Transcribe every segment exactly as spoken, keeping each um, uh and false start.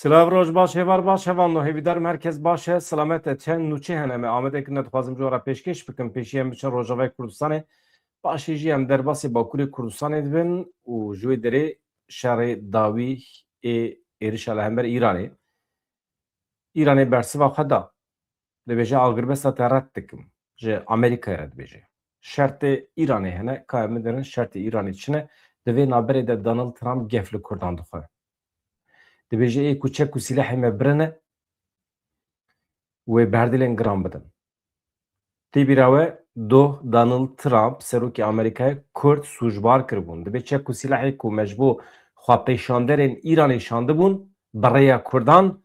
Silav, roj baş, hêvar baş, hevalno, hêvîdarim herkes baş e, selamet e. Çend nûçe hene me Amedê kirine, dixwazim ji we re pêşkêş bikim. Pêşî em biçin Rojavayê Kurdistanê, paşê jî em derbasî Bakurê Kurdistanê dibin û ji wê derê şerê dawî ê êrişa li hember Îranê. Îranê bersiva xwe da. Dibêje, agirbesta te red dikim. Ji Amerîkayê re dibêje. Şertê Îranê hene, ka em bidirin şertê Îranê çi ne? Di vê navberê de Donald Trump gef li Kurdan dixwe. Dibêje, ê ku çek û sîlehê me birine, wê berdilên giran bidin. Tê bîra we, doh Donald Trump, serokê Amerîkayê, Kurd sûcbar kiribûn. Dibê çek û sîlehê ku me ji bo xwepêşanderên Îranê şandibûn, bi rêya Kurdan,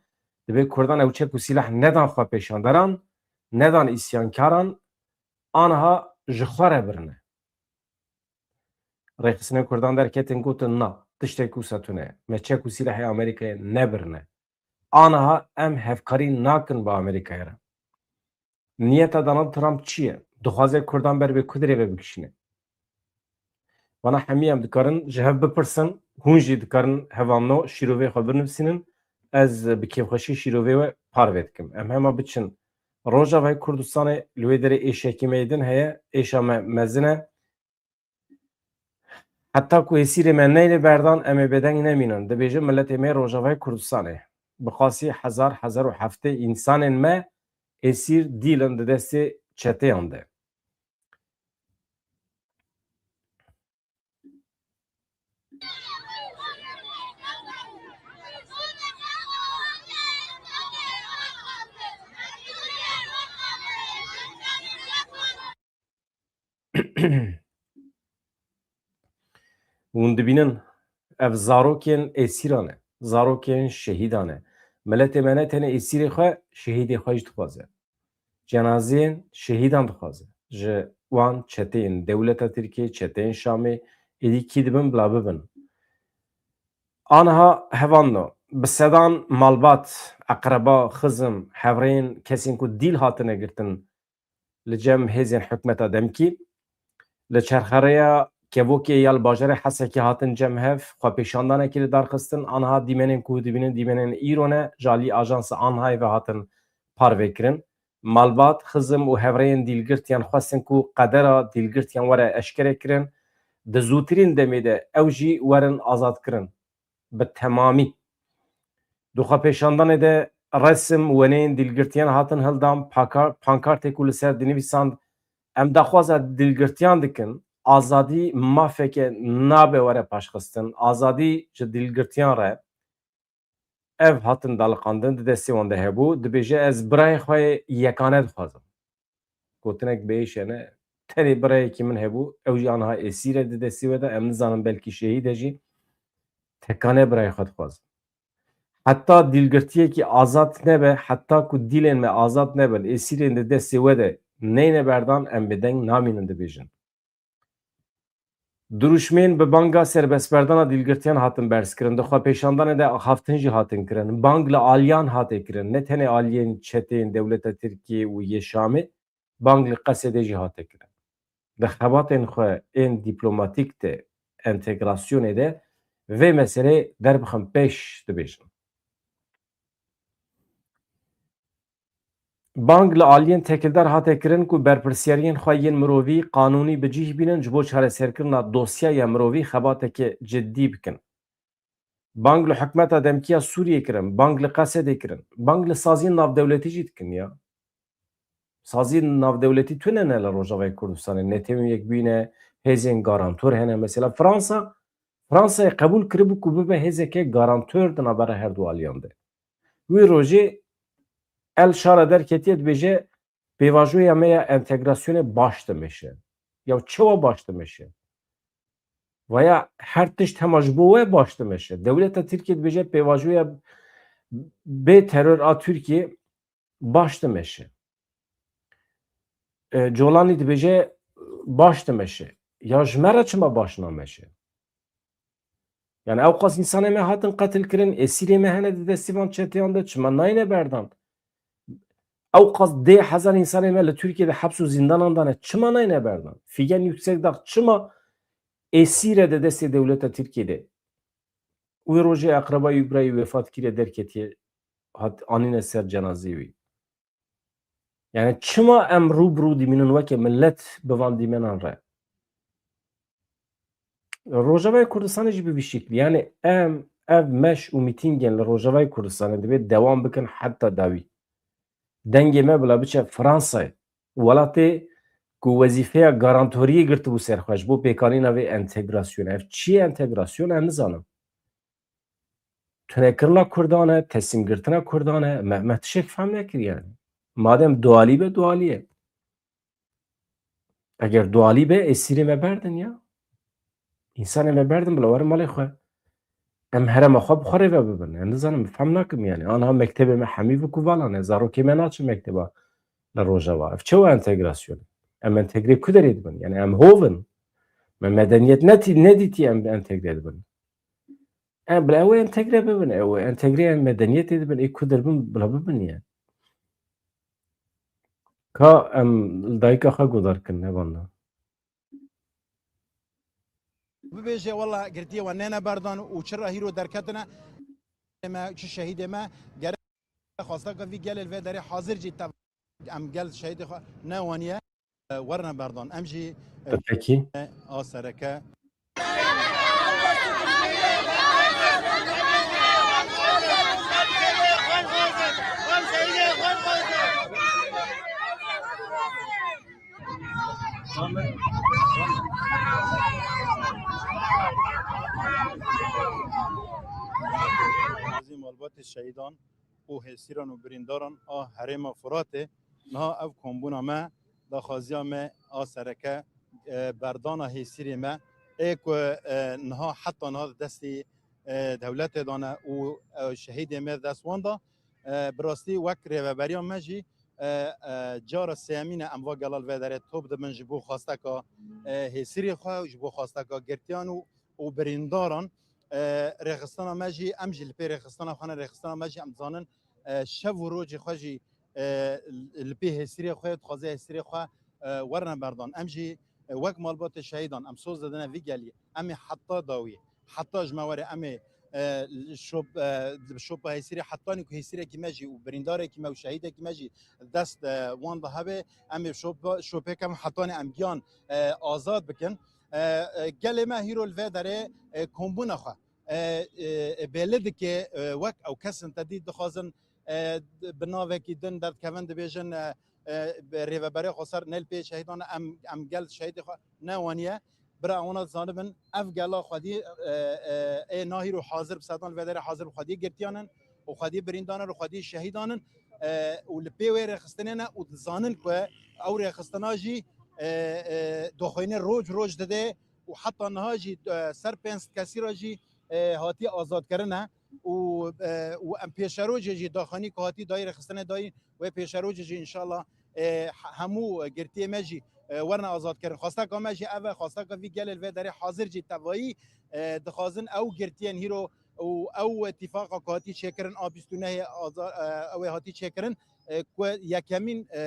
dibê Kurdan ew çek û sîleh nedan xwepêşanderan, nedan îsyankaran, aniha ji xwe re birine. Rêxistinên Kurdan derketin, gotin, na, tiştek wisa tune ye. Me çek û sîlehê Amerîkayê nebirine. Aniha em hevkarî nakin bi Amerîkayê re. Niyeta Donald Trump çi ye? Dixwaze Kurdan ber vê kudirê ve bikişîne. Vana hemî em dikarin ji hev bipirsin, hûn jî dikarin hevalno şîrovê xwe binivîsînin. Ez bi kêfxweşî şîrovê we parve dikim. Em hema biçin Rojavayê Kurdistanê, li wê derê êşekî me yê din heye, êşa me mezin e. Heta ku êsîrê me neyne berdan, em ê bêdeng nemînin. Dibêjin miletê me Rojavayê Kurdistanê. Bi qasî hezar, hezar û heftê însanên me êsîr dîl in di destê çeteyan de. Hûn dibînin, ev zarokên êsîran e, zarokên şehîdan e. Miletê me ne tenê êsîrê xwe, şehîdê xwe jî dixwaze. Cenazeyên şehîdan dixwaze. Ji wan çeteyên dewleta Tirkiyê, çeteyên Şamê, êdî kî dibin bila bibin. Aniha hevalno, bi sedan malbat, eqreba, xizim, hevrêyên kesên ku dîl hatine girtin, li cem hêzên hikûmeta demkî. Li çerxerêya kevokê ya li bajarê Hesekê hatin cem hev, xwepêşandanekî li dar xistin. Aniha dîmenên ku dibînin dîmenên îro ne, ji alî ajansa Anhayê ve hatin parve kirin. Malbat, xizim û hevrêyên dîlgirtiyan xwestin ku qedera dîlgirtiyan were eşkere kirin. Di zûtirîn demê de ew jî werin azadkirin. Bi temamî. Di xwepêşandanê de resim, weneyên dîlgirtiyan hatin hildan, paka-, pankartê ku li ser dinivîsand, em daxwaza dîlgirtiyan dikin, azadî mafeke nabe were paşxistin, azadî ji dîlgirtiyan re. Ev hatin daliqandin, di destê wan de hebû, dibêje, ez birayê xwe yê yekane dixwazim. Gotinek bi êş e ne, tenê birayekî min hebû, ew jî aniha êsîr e di destê we de, em nizanin belkî şehîd e jî, tekane birayê xwe dixwazim. Heta dîlgirtiyekî azad nebe, heta ku dîlên me azad nebin, êsîrên di destê we de neyne berdan, em bêdeng namînin, dibêjin. Dirûşmên bi banga serbestberdana dîlgirtiyan hatin berzkirin. Di xwepêşandanê de axaftin jî hatin kirin. Bang li aliyan hate kirin. Ne tenê aliyên çeteyên dewleta Tirkiyê û yê Şamê, bang li Qesedê jî hate kirin. Di xebatên xwe ên dîplomatîk de, entegrasyonê de vê meselê derbixin pêş, dibêjin. Bang li aliyên têkildar hate kirin ku berpirsiyariyên xwe yên mirovî qanûnî bi cih bînin, ji bo çareserkirina dosyaya mirovî xebateke cidî bikin. Bang li hikûmeta demkî ya Sûriyê kirin, bang li Qesedê kirin, bang li saziyên navdewletî jî dikin ya. Saziyên navdewletî tune ne li Rojavayê Kurdistanê, Netewên Yekbûyî ne, hêzên garantor hene. Mesela Fransa, Fransayê qebûl kiribû ku bibe hêzeke garantor di navbera her du aliyan de. Wî rojê El Şara derketiye, dibêje, pêvajoya me ya entegrasyonê baş dimeşe. Ya çawa baş dimeşe? Vaya her tişt hema ji bo we baş dimeşe. Dewleta Tirkiye dibêje pêvajoya bê teror a Tirkiye baş dimeşe. E, Colanî dibêje baş dimeşe. Ya ji me re çima baş nameşe? Yani ew qas insanê me hatin qetil kirin, esîrê me hene di destê van çeteyan de, çima nayne berdan? Ew qas dê hezar insanê me li Tirkiye de heps û zindanan de ne, çima nayne berdan? Figen Yüksekdağ çima esîr e di destê dewleta Tirkiye de? Wê rojê eqreba wî, birayê wî wefat kiriye, derketiye, hat anîne ser cenazeyê wî. Yani çima em rû bi rû dimînin weke millet bi van dîmenan re? Rojavayê Kurdistanê jî bi vî şeklî. Yani em ev meş û mîtîngên li Rojavayê Kurdistanê divê dewam bikin heta dawî. Dengê me bila biçe Fransayê. Welatê ku wezîfeya garantoriyê girtibû ser xwe ji bo pêkanîna vê entegrasyonê. Ev çi ye entegrasyon? Ez nizanim. Tunekirina Kurdan e, teslîmgirtina Kurdan e. Me, me tiştek fehm nekir yani. Madem dualî be, dualî ye. Eger dualî be, êsîrê me berdin ya. Însanê me berdin bila werin malê xwe. Em herêma xwe bi xwe rêve bibin. Em nizanim, fehm nakim yani. Anha mektebê me hemî bi kuvalan e. Zarokê me naçin mekteba li Rojava. Ev çewa entegrasyon? Em entegrê ku derê dibin? Yani em hov in. Me medeniyet netî-, nedîtî em entegrê dibin. Em bila ew entegre bibin, ew entegre medeniyetê dibin, ê ku derbin bila bibin ye. Ka em li dayika xwe guhdar kin, ne vana. Bibêje, wela girtiyê we nêne berdan û çira hîro derketine, me, çi şehîdê me, gerek xwesteka vî gelê li vê derê hazir jî tev-, em gel şehîdê xwe newaniye, e, werine berdan. Em jî, e, Peki. A sereke. Malbatê şehîdan û hêsîran û birîndaran a herêma Furatê, niha ev kombûna me, daxwaziya me a sereke, e, berdana hêsîrê me, ê ku, e, niha heta niha di destê, e, dewletê de ne û, e, şehîdê me dest wan da. E, bi rastî wek rêveberiya me jî, e, e, cara sêyemîn e em va gela li vê derê top dibin ji bo xwesteka, e, hêsîrê xwe, ji bo xwesteka girtiyan û, û birîndaran. E, rêxistina me jî, em jî li pê rêxistina xwe ne, rêxistina me jî em dizanin, e, şev û rojê xwe jî, e, li pê hêsîrê xwe, dixwaze hêsîrê xwe, e, werine berdan. Em jî, e, wek malbatê şehîdan em soz didine vî gelî. Em ê heta dawî, heta ji me were em ê, e, şop-, e, şopa hêsîrê hetanî ku hêsîrekî me jî û birîndarekî me û şehîdekî me jî dest, e, wan de hebe, em ê şopa, şopê kevin hetanî em giyan, e, azad bikin. E, e, gelê me hîro li vê derê, e, kombûna xwe, e, e, e, bêli dike, e, wek ew kesin te dî dixwazin, e, bi navekî din derdikevin dibêjin, e, e, bi rêveberiya xweser ne li pê şehîdan e, em, em gel şehîdê xwe newaniye. Bira wana dizanibin, ev gela xwedî, e, e, ê nahîr û hazir bi sedan li vê derê hazir bi xwedî girtiyan in û xwedî birîndan in û xwedî şehîdan in, e, û li pê wê rêxistinê ne û dizanin ku ew rêxistina jî, e, e, doxînê roj roj dide û heta niha jî, e, ser pênc sed kesî re jî, e, hatiye azadkirine û, e, û em pêşerojê jî daxanî ku hatî dayî rêxistinê dayî wê pêşerojê jî înşallah, e, he-, hemû girtiyê me jî, e, werine azadkirin. Xwesteka me jî ev e, xwesteka vî gelê li vê derê hazir jî tevayî, e, dixwazin ew girtiyên hîro û ew îtîfaqa ku hatî çêkirin a bîst û nehê aza-, e, ew ê hatî çêkirin, e, ku yekemîn, e,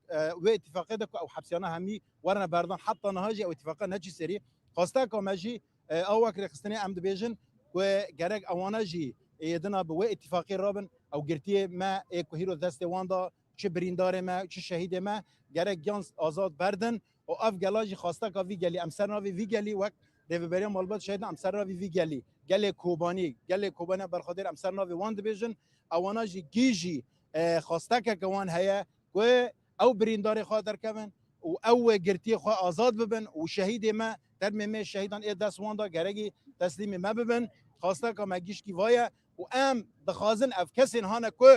e, wê îtîfaqê de ku ew hepsiyana hemî werine berdan heta niha jî ew îtîfaqa neçî serî. Xwesteka me jî, e, ew wek rêxistinê em dibêjin ku gerek ewana jî êdina bi wê îtîfaqê rabin, ew girtiyê me ê ku hîro destê wan da, çi birîndarê me, çi şehîdê me, gerek giyan azad berdin û ev gela jî xwesteka vî gelî, em ser navê vî gelî wek Rêveberiya Malbat Şehîdan em ser navê vî gelî, gelê Kobanî, gelê Kobaniya Berxwedêr em ser navê wan dibêjin, ewana jî gî jî, e, xwestekeke wan heye ku ew birîndarê xwe derkevin û ew girtiyê xwe azad bibin û şehîdê me, termê me şehîdan ê dest wan da gerekî teslîmê me bibin. Xwesteka me gişkî va ye û em dixwazin ev kesên hane ku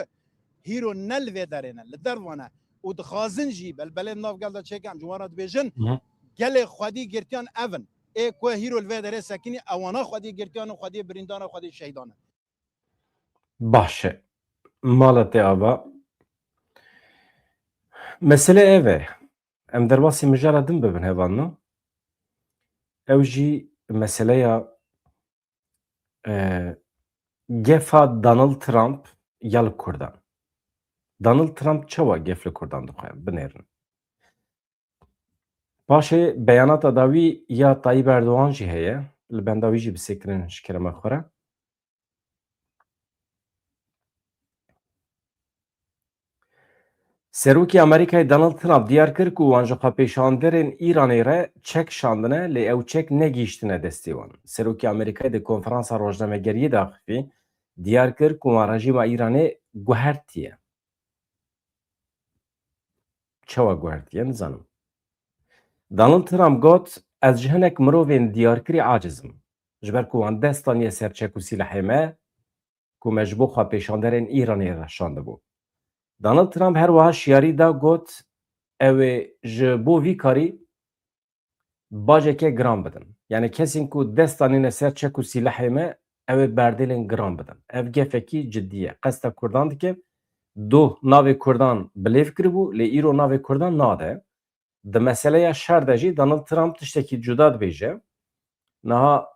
hîro ne li vê derê ne, li derva ne û dixwazin jî bel-, belê nav gel de çêke em ji wan re dibêjin, Hı. gelê xwedî girtiyan ev in. Ê ku hîro li vê derê sekinî ewana xwedî girtiyan û xwedî birîndana xwedî şehîdan in. Baş e. Mala te ava. Mesele ev e. Em derbasî mijara din bibin hevalno. Ew jî meseleya, e, gefa Donald Trump ya li Kurdan. Donald Trump çawa gef li Kurdan dixwe? Binêrin. Paşê beyanata dawî ya Tayyip Erdogan jî heye. Li benda wî jî bi sê kirin ji kerema xwe re. Serokê Amerîkayê Donald Trump diyar kir ku wan ji xwepêşanderên Îranê re çek şandine, lê ew çek negihîştine destê wan. Serokê Amerîkayê di konferansa rojnamegeriyê de axifî, diyar kir ku wan rejîma Îranê guhertiye. Çawa guhertiye, nizanim. Donald Trump got, "Ez ji hinek mirovên diyarkirî aciz im. Ji ber ku wan dest daniye ser çek û sîlehê me, ku me ji bo xwepêşanderên Îranê re şandibû." Donald Trump her wiha şiyarî da, got, "Ew ê ji bo vî karî bajeke giran bidin. Yani kesên ku dest danîne ser çek û sîlehê me, ew ê berdêlên giran bidin." Ev gefekî cidî ye. Qesta Kurdan dike, doh navê Kurdan bilêv kiribû, lê îro navê Kurdan nade. Di meseleya şer de jî Donald Trump tiştekî cuda dibêje. Niha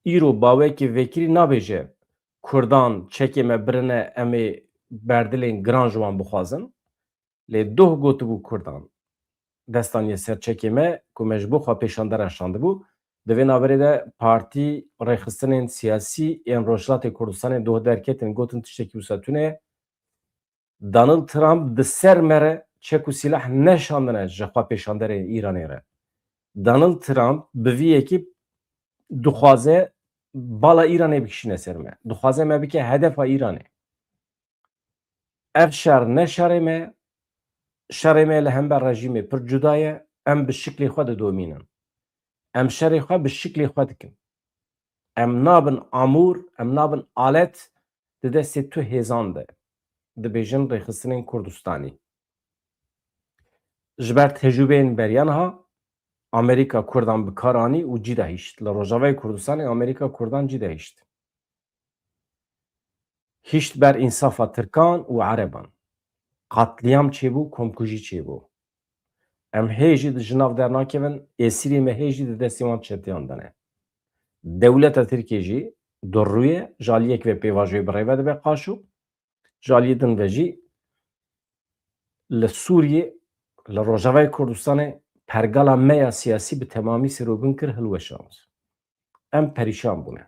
îro bawekî vekirî nabêje, "Kurdan çekê me birine, em ê berdilên giran ji wan bixwazin." Lê doh gotibû Kurdan, "Dest daniye ser çekê me, ku me ji bo xwe pêşandere şandibû." Di vê navberê de partî rêxistinên siyasî ên Rojhilatê Kurdistanê doh derketin, gotin, "Tiştekî wisa tune ye." Donald Trump di ser me re çek û sîlah neşandine ji xwe pêşanderên Îranê re. Donald Trump bi vî yekî dixwaze bala Îranê bikişîne ser me. Dixwaze me bike hedefa Îranê. Ev şer ne şerê me, şerê me li hember rejîmê pir cuda ye, em bi şiklê xwe didomînin. Em şerê xwe bi şiklê xwe dikin. Em nabin amûr, em nabin alet di destê tu hêzan de, dibêjin rêxistinên Kurdistanî. Ji ber tecrûbeyên beriya niha Amerîka Kurdan bi kar anî û cî de hişt. Li Rojavayê Kurdistanê Amerîka Kurdan cî de hişt. Hişt ber însafa Tirkan û Ereban. Qatliyam çêbû, komkujî çêbû. Em hê jî di ji nav dernakevin, êsîrê me hê jî di destê wan çeteyan de ne. Dewleta Tirkiyê jî durrûye, ji aliyek ve pêvajoyê bi rê ve dibe qaşo, ji aliyê din ve jî li Sûriyê, li Rojavayê Kurdistanê pergala me ya siyasî bi temamî serûbin kir, hilweşand. Em perîşan bûne.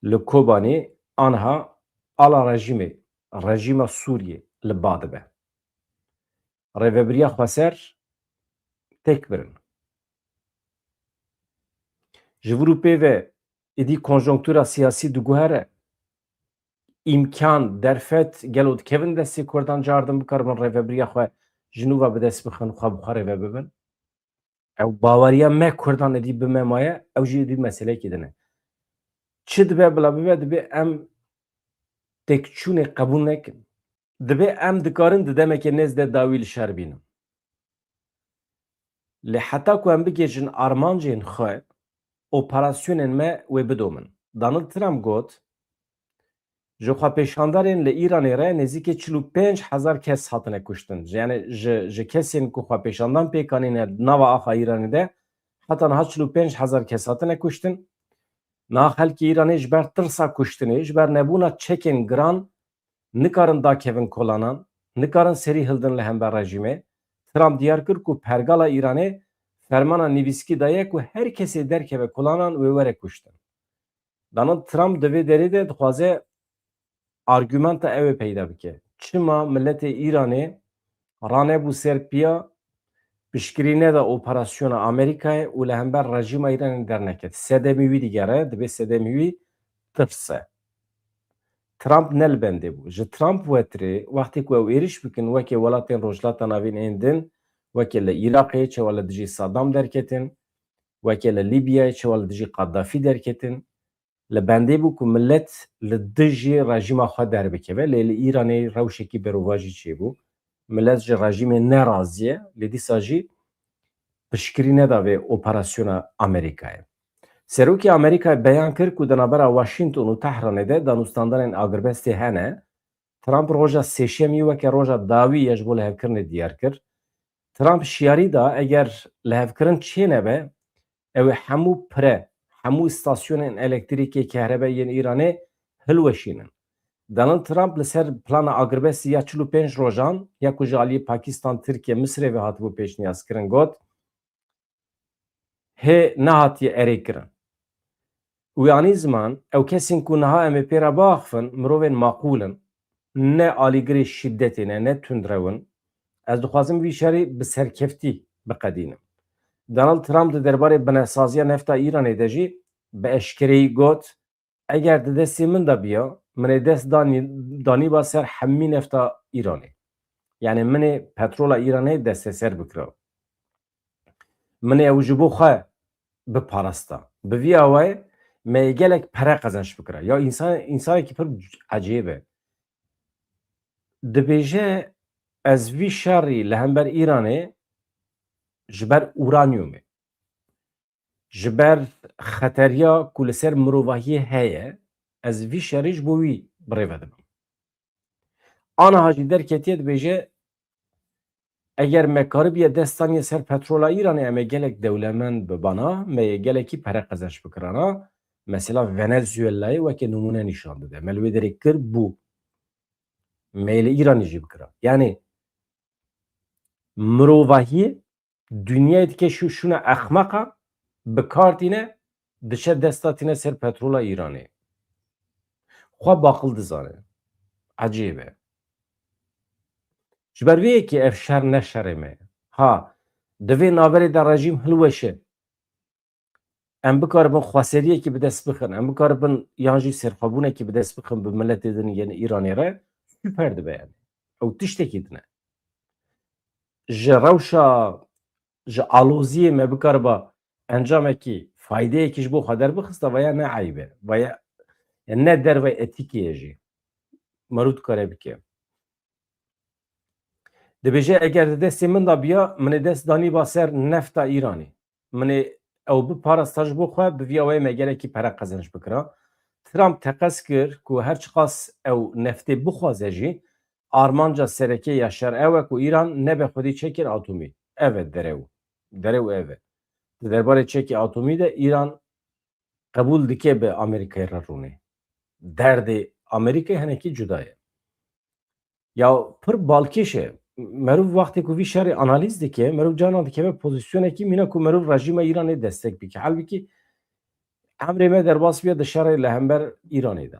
Li Kobanê aniha ala rejîmê, rejîma Sûriyê li ba dibe. Rêvebiriya xweser têk birin. Ji vir û pê ve êdî konjonktura siyasî diguhere, îmkan, derfet, gelo dikevin destê Kurdan, cardin bikaribin rêvebiriya xwe ji nû ve bi dest bixin, xwe bi xwe rêve bibin? Ew baweriya me Kurdan êdî bi me maye, ew jî êdî meseleyekî din e. Çi dibe bila bibe, dibe em têkçûnê qebûl nekin. Dibe em dikarin di demeke nêz de dawî li şer bînin. Lê heta ku em bigihêjin armancên xwe, operasyonên me wê bidomin. Donald Trump got, "Ji xwepêşanderên li Îranê re nêzîkî çil û pênc hezar kes hatine kuştin." Yani ji, ji kesên ku xwepêşandan pêk anîne nava axa Îranê de, heta niha çil û pênc hezar kes hatine kuştin. Niha xelkê Îranê ji ber tirsa kuştinê, ji ber nebûna çekên giran nikarin dakevin kolanan, nikarin serî hildin li hember rejîmê. Trump diyar kir ku pergala Îranê fermana nivîskî daye ku her kesê derkeve kolanan wê were kuştin. Donald Trump di vê derê de dixwaze argumenta ew ê peyda bike. Çima miletê Îranê ranebû ser piya, piştgirî neda operasyona Amerîkayê û li hember rejîma Îranê derneket? Sedemê wî digere, dibê sedemê wî tirs e. Trump ne li bendê bû. Ji Trump wetirê, wextê ku ew êrîş bikin, weke welatên Rojhilata Navîn ên din, weke li Iraqê çawa li dijî Saddam derketin, weke li Lîbyayê çawa li dijî Qaddafî derketin, li bendê bû ku milet li dijî rejîma xwe derbikeve, lê li Îranê rewşekî berovajî çêbû. Milet ji rejîmê nerazî ye, lê dîsa jî piştgirî neda vê operasyona Amerîkayê. Serokê Amerîkayê beyan kir ku di navbera Washington û Tehranê de danûstandanên agirbestê hene. Trump roja sêşemî weke roja dawî ye ji bo lihevkirinê diyar kir. Trump şiyarî da, eger lihevkirin çênebe, ew ê hemû pire, hemû îstasyonên elektrîkê, kehrebe yên Îranê hilweşînin. Donald Trump li ser plana agirbestî ya çil û pênc rojan, ya ku ji aliyê Pakistan, Tirkiye, Misirê ve hatibû pêşniyazkirin, got, hê nehatiye erêkirin. Wî anî ziman, ew kesên ku niha em ê pê re biaxifin, mirovên maqûl in. ne alîgirê şîdetê ne, ne tundrew in. Ez dixwazim vî şerî bi serkeftî biqedînim. Donald Trump di derbarê binesaziya nefta Îranê de jî bi eşkereyî got, eger di destê min de biya, min ê dest danî-, danîba ser hemî nefta Îranê. Yanî min ê petrola Îranê desteser bikira. Min ê ew ji bo xwe biparasta. Bi vî awayê me yê gelek pere qezenç bikira. Ya însan, însanekî pir ecêb e. Dibêje, ez vî şerî li hember Îranê ji ber uranyumê, ji ber xeteriya ku li ser mirovahiyê heye, ez vî şerî ji bo wî birêve dibim. Aniha jî derketiye, dibêje, eger me karibiye dest daniye ser petrola Îranê, em ê gelek dewlemend bibana, me yê gelekî pere qezenç bikirana. Mesela Venezuelayê weke nimûne nîşan dide. Me li wê derê kir, bû. Me yê li Îranê jî bikira. Yanî mirovahiyê, dinyayê dike şu şûna exmeqa, bi kar tîne, diçe desta tîne ser petrola Îranê. Xwe baqil dizane. Ecêb e. Ji ber vê yekê ev şer ne şerê me ye. Ha, di vê navberê de rejîm hilweşe. Em bikaribin xweseriyekî bi dest bixin, em bikaribin yan jî serxwebûnekî bi dest bixin bi miletê din yên Îranê re, super dibe yani. Ew tiştekî din e. Ji rewşa, ji aloziyê me bikariba encamekî, faydeyekî ji bo xwe derbixista, vaya ne eyb e, vaya, yani ne dervey etîkê ye jî. Merû dikare bike. Dibêje, eger di destê min de biya, min ê dest danîba ser nefta Îranê. Min ê ew biparasta ji bo xwe, bi vî awayê me gelekî pere qezenc bikira. Trump teqez kir ku her çiqas ew neftê bixwaze jî, armanca sereke ya şer ew e ku Îran nebe xwedî çekên atomî. Ev e derew. Derew ev e. Di derbarê çekê atomî de Îran qebûl dike bi Amerîkayê re rûnê. Derdê Amerîkayê hinekî cuda ye. Ya pir balkêş e. Merûv wextê ku vî şerê analîz dike, merûv carna dikeve pozîsyonekî mîna ku merûv rejîma Îranê destek bike. Halbikî emrê me derbas bûye di şerê li hember Îranê de.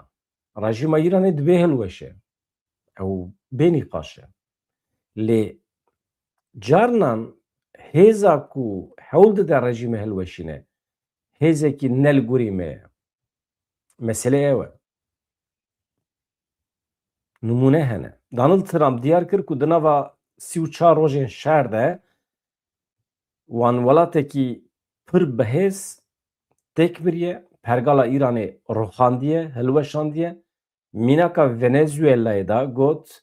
Rejîma Îranê dibê hilweşe. Ew bê nîqaş e. Lê carnan hêza ku hewl dide rejîmê hilweşîne, hêzekî ne li gorî me ye. Mesele ew e. Nimûne hene. Donald Trump diyar kir ku di nava sî û çar rojên şer de wan welatekî pir bihêz têk biriye, pergala Îranê ruxandiye, hilweşandiye. Mînaka Venezuelayê de got,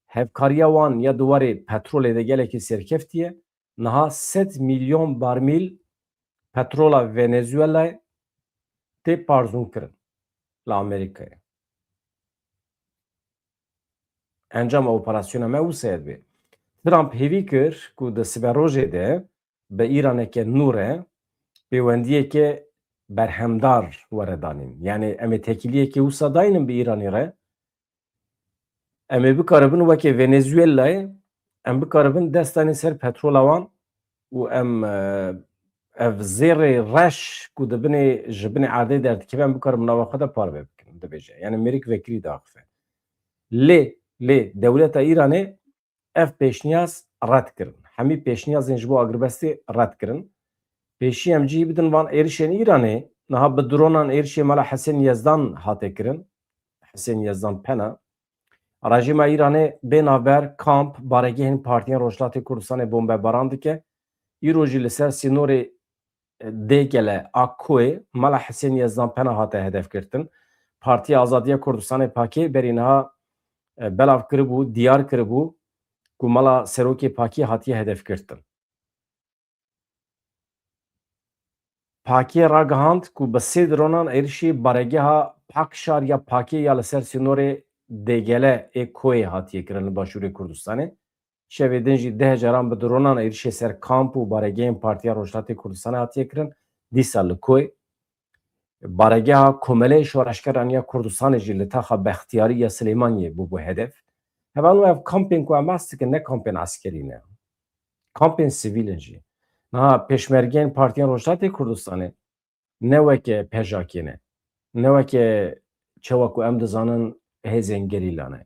hevkariya wan ya di warê petrolê de gelekî serkeftî ye. Niha sed milyon barmîl petrola Venezuelayê tê parzûnkirin li Amerîkayê. Encama operasyona me wisa ye dibê. Trump hêvî kir ku di siberojê de bi Îraneke nû re pêwendiyeke berhemdar were danîn. Yanî em ê tekîliyekê wisa daynin bi Îranê re. Em ê bikaribin weke Venezuelayê, em bikaribin dest danîn ser petrola wan û em, e, ev zêrê reş ku di binê, ji binê erdê derdikeve, em bikaribin nava xwe de parve bikin, dibêje. Yanî mêrik vekirî diaxife. Lê, lê dewleta Îranê ev pêşniyaz red kirin. Hemî pêşniyazên ji bo agirbestê red kirin. Pêşî em cihî bidin van êrişên Îranê, niha bi dronan êrişê Mela Hesên Yezdan hate kirin. Hesên Yezdan Pena. Rejîma Îranê bê navber kamp, baregehên partiyên Rojhilatê Kurdistanê bombebaran dike. Îro jî li ser sînorê Dêgele a Koyê, Mala Hesên Yezdan Pena hate hedefgirtin. Partiya Azadiya Kurdistanê, pakê, berî niha, e, belav kiribû, diyar kiribû ku Mala Serokê pakê hatiye hedefgirtin. Pakê ragihand ku bi sê dronan êrişî baregeha Pakşar ya pakê ya li ser sînorê Dêgele ê Koyê hatiye kirin li başûrê Kurdistanê. Şevê din jî deh caran bi dronan êrişê ser kamp û baregehên Partiya Rojhilatê Kurdistanê hatiye kirin. Dîsa li Koyê baregeha Komeleyê Şoreşgeran ya Kurdistanê jî li taxa Bextiyarî ya Silêmaniyê bûbû hedef. Hevalno, ev kampên ku em behs dikin ne kampên eskerî ne. Kampên sivîl in jî. Niha pêşmergeyên Partiyên Rojhilatê Kurdistanê ne weke PJAKê ne. Ne weke çawa ku em dizanin hêzên gerîla ne.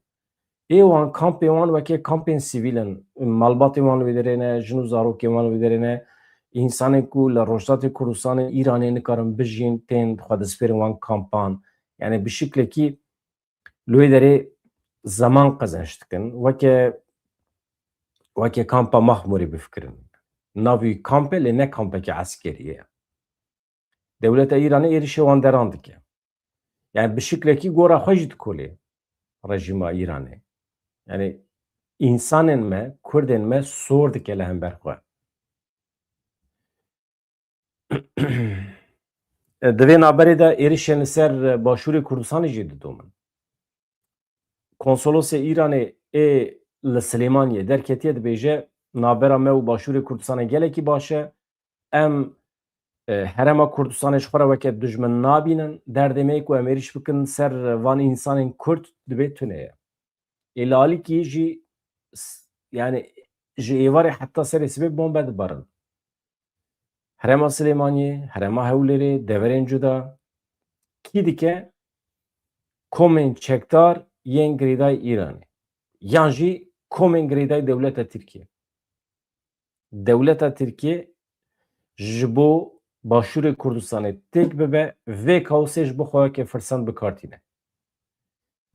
Ê wan kampê wan weke kampên sivîl in. Malbatê wan li wê derê ne, jin û zarokên wan li wê derê ne. Însanên ku li Rojhilatê Kurdistanê Îranê nikarin bijîn, tên xwe dispêrin wan kampan. Yani bi şiklekî li wê derê zeman qezenç dikin. Weke, weke kampa Maxmûrê bifikirin. Navî kamp e, lê ne kampeke eskerî ye. Dewleta Îranê êrişê wan deran dike. Yani bi şiklekî gora xwe jî dikolê rejîma Îranê. Yani însanên me, kurdên me sor dike li hember xwe. Di vê naberê de êrişên li ser Başûrê Kurdistanê jî didomin. Konsolosê Îranê ê li Silêmaniyê derketiye, dibêje, navbera me û Başûrê Kurdistanê gelekî baş e. Em, e, herêma Kurdistanê ji xwe re weke dijmin nabînin. Derdê me yê ku em êrîş bikin ser van însanên Kurd dibê tune ye. Ê li alîkî jî s-, yani ji êvarê heta serê sibê bombe dibarin. Herêma Silêmaniyê, herêma Hewlêrê, deverên cuda, kî dike? Komên çekdar yên girêdayî Îranê. Yan jî komên girêdayî dewleta Tirkiye. Dewleta Tirkiye ji bo Başûrê Kurdistanê têk bibe, vê kaosê ji bo xwe weke firsend bi kar tîne.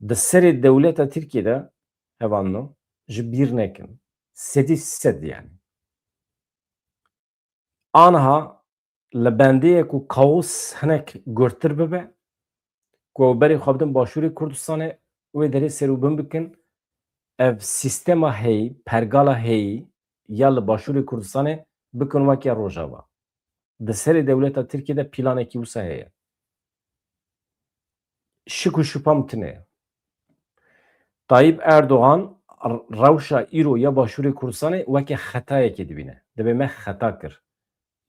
Di serê dewleta Tirkiye de, hevalno, ji bîr nekin. Sedî sed yani. Aniha li bendê ye ku kaos hinek gurtir bibe, ku ew berê xwe bidin Başûrê Kurdistanê, wê derê serûbin bikin, ev sîstema heyî, pergala heyî ya li Başûrê Kurdistanê bikin weke Rojava. Di serê dewleta Tirkiye de planekî wisa heye. Şik û şupa min tune ye. Tayyip Erdogan r-, rewşa îro ya Başûrê Kurdistanê weke xetayekê dibîne. Dibê me xeta kir.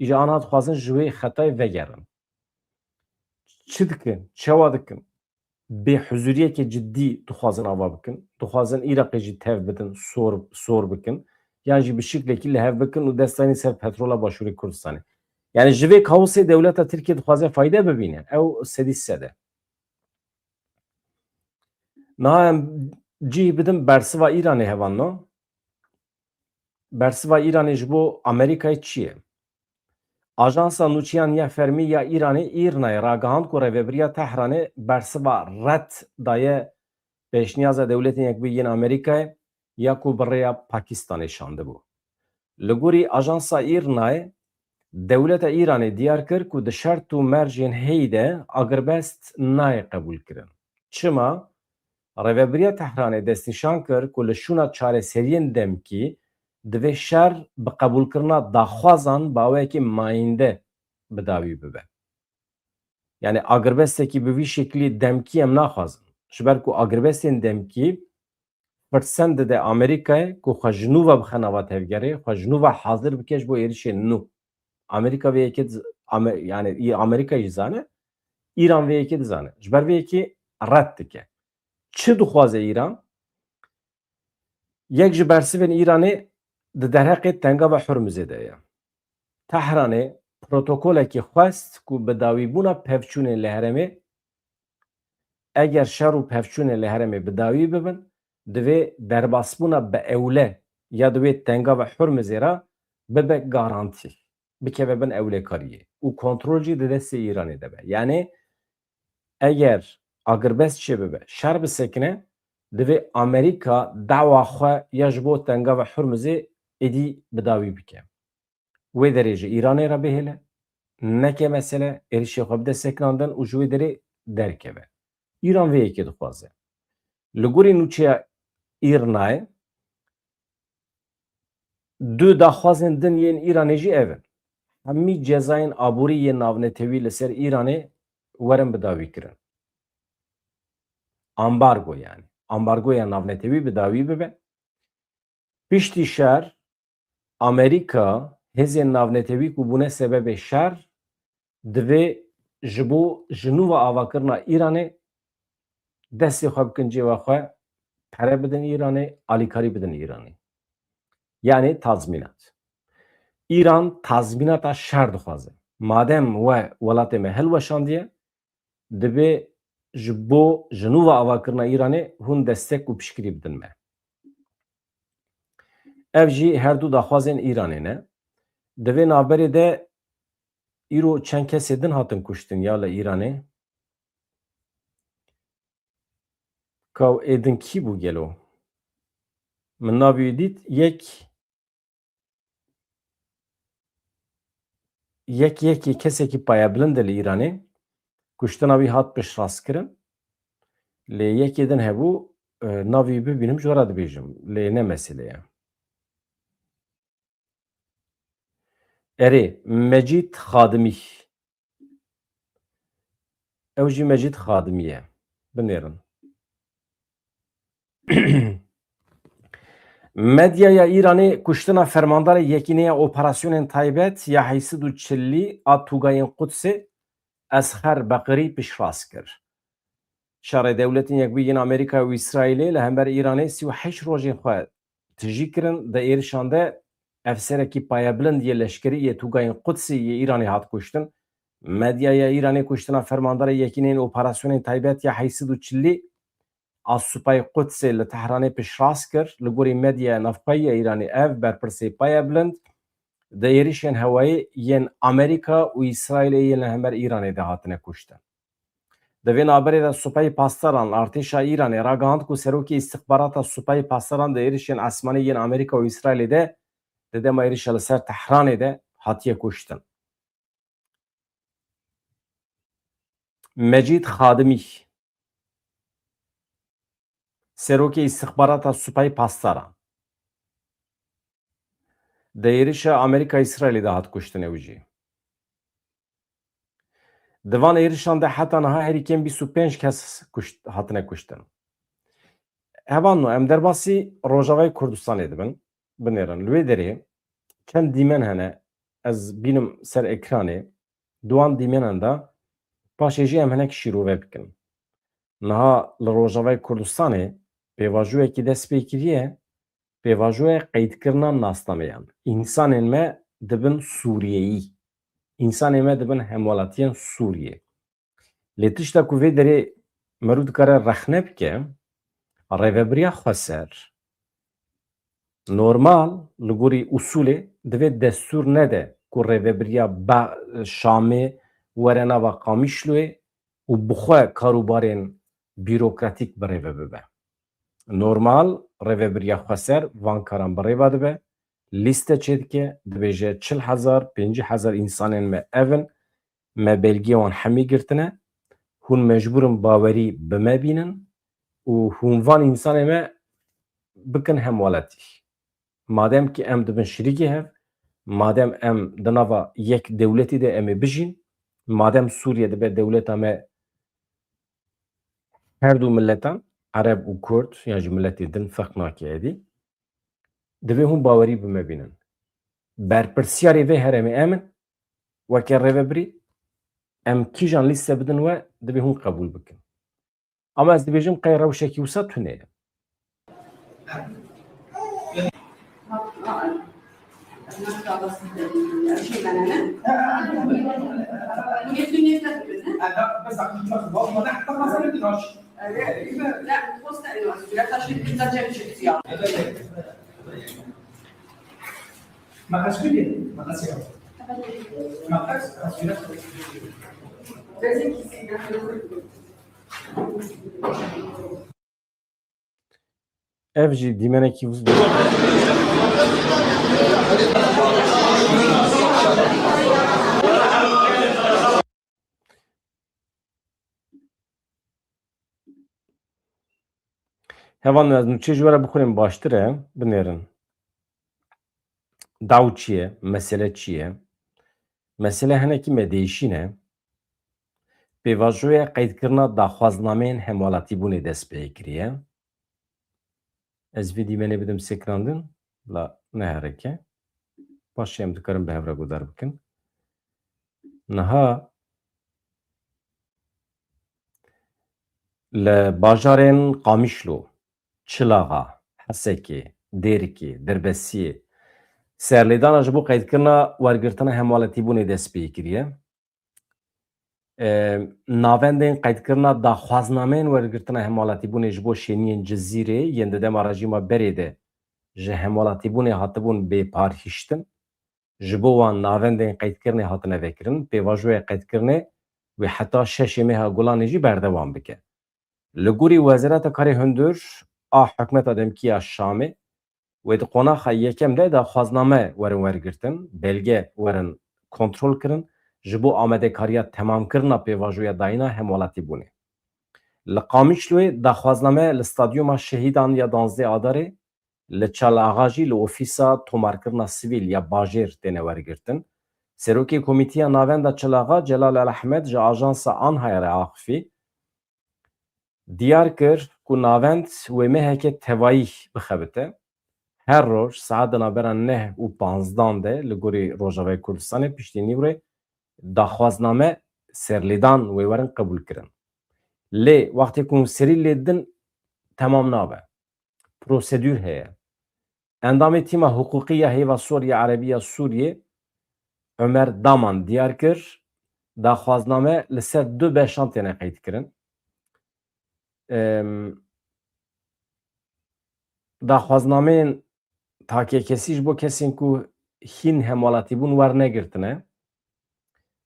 Îja aniha dixwazin ji wê xetayê vegerin. Çi dikin? Çawa dikin? Bêhuzuriyeke ciddî dixwazin ava bikin. Dixwazin Iraqê jî tev bidin, sor, sor bikin. Yan jî bi şiklekî li hev bikin û dest danîn ser petrola Başûrê Kurdistanê. Yani ji vê kaosê dewleta Tirkiye dixwaze fayde bibîne. Ew sedî sed e. Niha em cih bidin bersiva Îranê, hevalno. Bersiva Îranê ji bo Amerîkayê çi ye? Ajansa Nûçeyan ya Fermî ya Îranê, Îrnayê, ragihand ku Rêvebiriya Tehranê bersiva red daye pêşniyaza Dewletên Yekbûyî yên Amerîkayê ya ku bi rêya Pakistanê şandibû. Li gorî ajansa Îrnayê, dewleta Îranê diyar kir ku di şert û mercên heyî de agirbest nayê qebûlkirin. Çima? Rêvebiriya Tehranê destnîşan kir ku li şûna çareseriyên demkî divê şer bi qebûlkirina daxwazan bi awayekî mayînde bi dawî bibe. Yani agirbestekî bi vî şeklî demkî em naxwazin. Ji ber ku agirbestên demkî firsend dide Amerîkayê ku xwe ji nû ve bixe nava tevgerê, xwe ji nû ve hazir bike ji bo êrişên nû. Amerîka vê yekê diz-, Ame-, yani î Amerîka jî zane, Îran vê yekê dizane. Ji ber vê yekê red dike. Çi dixwaze Îran? Yek ji bersivên Îranê di derheqê Tengava Hurmizê de ye. Tehranê protokolekî xwest ku bi dawîbûna pevçûnên li herêmê, eger şer û pevçûnên li herêmê bi dawî bibin, divê derbasbûna bi ewle ya di wê Tengava Hurmizê re bibe garantî, bikeve bin ewlekariyê û kontrol jî di destê Îranê de be. Yani eger agirbest çêbibe, şer bisekine, divê Amerîka dawa xwe ya ji bo Tengava Hurmizê êdî bi dawî bike. Wê derê ji Îranê re bihêle, neke mesele, êrişê xwe bide sekinandin û ji wê derê derkeve. Îran vê yekê dixwaze. Li gorî nûçeya Îrnayê, du daxwazên din yên Îranê jî ev in. Hemî cezayên aborî yên navnetewî li ser Îranê werin bi dawî kirin. Ambargo yani. Ambargoya navnetewî bi dawî bibe. Piştî şer, Amerîka, hêzên navnetewî ku bûne sebebê şer, divê ji bo ji nû ve avakirina Îranê destê xwe bikin cêva xwe, pere bidin Îranê, alîkarî bidin Îranê. Yani tazmînat. Îran tazmînata şer dixwaze. Madem we welatê me hilweşandiye, divê ji bo ji nû ve avakirina Îranê hûn destek û piştgirî bidin me. Ev jî her du daxwazên Îranê ne. Di vê navberê de îro çend kesê din hatin kuştin ya li Îranê? Ka ê din kî bû gelo? Min navê wî dît, yek, yek, yekê kesekî payebilind e li Îranê. Kuştina wî hat piştrastkirin. Lê yekê din hebû, e, navê wî bibînim, ji we re dibêjim. Lê ne mesele ye. Erê, Mecîd Xadimî. Ew jî Mecîd Xadimî ye. Binêrin. Medyaya Îranê kuştina fermandarê yekînê ya operasyonên taybet ya heyşt sed û çilî a Tûgayên Qudsê Esxer Beqirî piştrast kir. Şerê Dewletên Yekbûyî yên Amerîka û Îsraîlê li hember Îranê sî û heşt rojên xwe tijî kirin. Di êrişan de efserekî payebilind yê leşkerî yê Tûgayên Qudsê yê Îranê hat kuştin. Medyaya Îranê kuştina fermandara yekîneyên operasyonên taybet ya heyşt sed û çilî a Supayê Qudsê li Tehranê piştrast kir. Li gorî medyaya navxweyî ya Îranê ev berpirsê payebilind di êrişên hewayî yên Amerîka û Îsraîlê yên li hember Îranê de hatine kuştin. Di vê navberê de Supayê Pasdaran, artêşa Îranê, ragihand ku serokê îstixbarata Supayê Pasdaran di êrişên esmanî yên Amerîka û Îsraîlê de di dema êrişa li ser Tehranê de hatiye kuştin. Mecîd Xadimî, serokê îstixbarata Supayê Pasdaran, di êrişa Amerîka-Îsraîlê de hat kuştin ew jî. Di van êrişan de heta niha herî kêm bîst û pênc kes kuşt, hatine kuştin. Hevalno, em derbasî Rojavayê Kurdistanê dibin, binêrin. Li wê derê çend dîmen hene, ez bînim ser ekranê, di wan dîmenan de paşê jî em hinek şîrove bikin. Niha li Rojavayê Kurdistanê pêvajoyekî dest pê kiriye, pêvajoya qeydkirina nasnameyan. Însanên me dibin Sûriyeyî. Însanên me dibin hemwelatiyên Sûriyê. Lê tişta ku vê derê merû dikare rexne bike, rêvebiriya xweser, normal, li gorî usûlê divê destûr nede ku rêvebiriya Ba-, Şamê were nava Qamişloyê û bi xwe karûbarên bîrokratîk bi rêve bibe. Normal, rêvebiriya xweser van karan bi rêva dibe, lîste çêdike, dibêje çil hezar, pêncî hezar însanên me ev in, me belgeyê wan hemî girtine, hûn mecbûr in bawerî bi me bînin û hûn van însanê me bikin hemwelatî. Madem ki em dibin şirîkê hev, madem em di nava yek dewletî de em ê bijîn, madem Sûriye dibe dewleta me her du miletan, Ereb û Kurd, yan jî miletê din ferq nake êdî, divê hûn bawerî bi me bînin. Berpirsiyarê vê herêmê em in, weke rêvebirî, em kîjan lîste bidin we, divê hûn qebûl bikin. Ama ez dibêjim qey rewşekî wisa tune ye. Ev jî dîmenekî wiz-, Hevalno, ez nûçeyê ji we re bixwînim, baştir e, binêrin. Daw çi ye? Mesele çi ye? Mesele hinekî me değişîne. Pêvajoya qeydkirina daxwaznameyên hemwelatîbûnê dest pê kiriye. Ez vê dîmenê bidim sekinandin, la ne herike. Paşê em dikarin bi hev re guhdar bikin. Niha li bajarên Qamişlo, Çilaxa, Hesekê, Dêrikê, Dirbesiyê serlêdana ji bo qeydkirina wergirtina hemwelatîbûnê dest pê kiriye. e, navendên qeydkirina daxwaznameyên wergirtina hemwelatîbûnê ji bo şêniyên Cizîrê yên di dema rejîma berê de ji hemwelatîbûnê hatibûn bêparhiştin, ji bo wan navendên qeydkirinê hatine vekirin, pêvajoya qeydkirinê wê heta şeşê meha Gulanê jî berdewam bike. Li gorî Wezareta Karê Hundir a hikûmeta demkî ya Şamê, wê di qonaxa yekem de daxwazname werin wergirtin, belge werin kontrol kirin, ji bo amadekariya temamkirina pêvajoya dayîna hemwelatîbûnê. Li Qamişloyê daxwazname li Stadyuma Şehîdan ya danzdeh Adarê, li Çalaxa jî li ofîsa tomarkirina sivîl ya bajêr têne wergirtin. Serokê Komîteya Navenda Çalaxa Celal El Ehmed ji ajansa Anhaya re axifî, diyar kir ku navend wê meheke tevayî bixebite. Her roj saet di navbera neh û panzdan de li gorî Rojavayê Kurdistanê piştî nîvre daxwazname serlêdan wê werin qebûlkirin. Lê wextê ku hûn serî lê didin, temam nabe. Prosedûr heye. Endamê Tîma Hiqûqî ya Hêva Sor ya Erebî ya Sûriyê, Omer Daman diyar kir, daxwazname li ser du beşan têne qeydkirin. Em, daxwaznameyên takekesî ji bo kesên ku hîn hemwelatîbûn wernegirtine,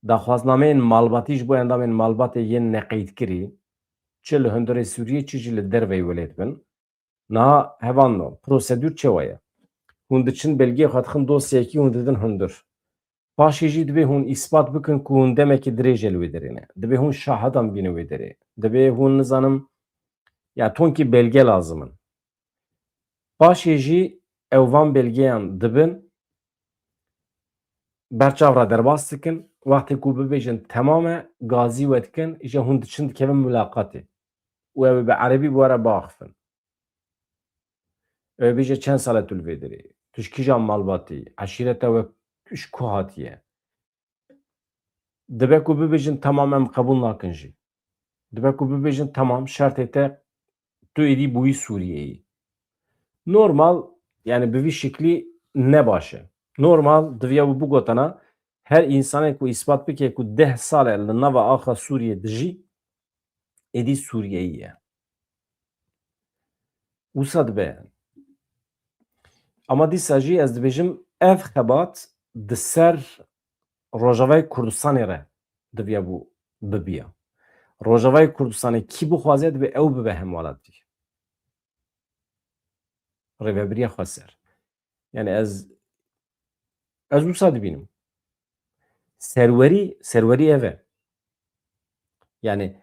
daxwaznameyên malbatî ji bo endamên malbatê yên neqeydkirî, çi li hundirê Sûriyê, çi jî li derveyî welêt bin. Niha hevalno, prosedûr çawa ye? Hûn diçin belgeyê xwe dixin dosyayekî hûn didin hundir. Paşê jî divê hûn îspat bikin ku hûn demekî dirêj e li wê derê ne. Divê hûn şahedan bînin wê derê. Divê hûn, nizanim, ya tonkî belge lazim in. Paşê jî ew van belgeyan dibin, berçav re derbas dikin. Wextê ku bibêjin temam e, gazî we dikin, îja hûn diçin dikevin mulaqatê. Û ew ê bi erebî bi we re biaxifin. Ew ê bêje çend sal e tu li vê derê? Tu ji kîjan malbatî? Eşîreta we ji ku hatiye? Dibe ku bibêjin temam, em qebûl nakin jî. Dibe ku bibêjin temam, şertê te, tu êdî bûyî Sûriyeyî. Normal, yani bi vî şiklî ne baş e. Normal diviya wî bigotana, her însanê ku îspat bike ku deh sal e li nava axa Sûriyê dijî, êdî Sûriyeyî ye. Wisa dibe yani. Ama dîsa jî ez dibêjim, ev xebat di ser Rojavayê Kurdistanê re diviya bû bibiya. Rojavayê Kurdistanê kî bixwaze, dibe ew bibe hemwelatî. Rêvebiriya Xweser. Yani ez, ez wisa dibînim. Serwerî, serwerî ev e. Yani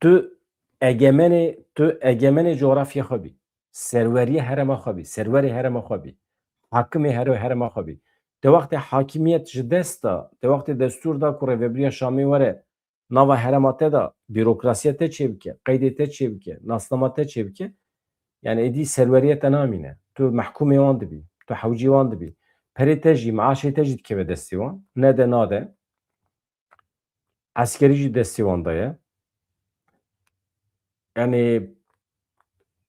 tu egemenê, tu egemenê coğrafya xwe bî. Serweriyê herêma xwe bî. Serwerê herêma xwe bî. Hakimê here-, herêma xwe bî. Te wextê hakimiyet ji dest da, te wextê destûr da ku Rêvebiriya Şamê were nava herêma te de, bîrokrasiya te çêbike, qeydê te çêbike, nasnama te çêbike, yani êdî serweriya te namîne. Tu mehkûmê wan dibî, tu hewcî wan dibî. Perê te jî, meaşê te jî dikeve destê wan. Nede nade. Eskerî jî destê wan de ye. Yani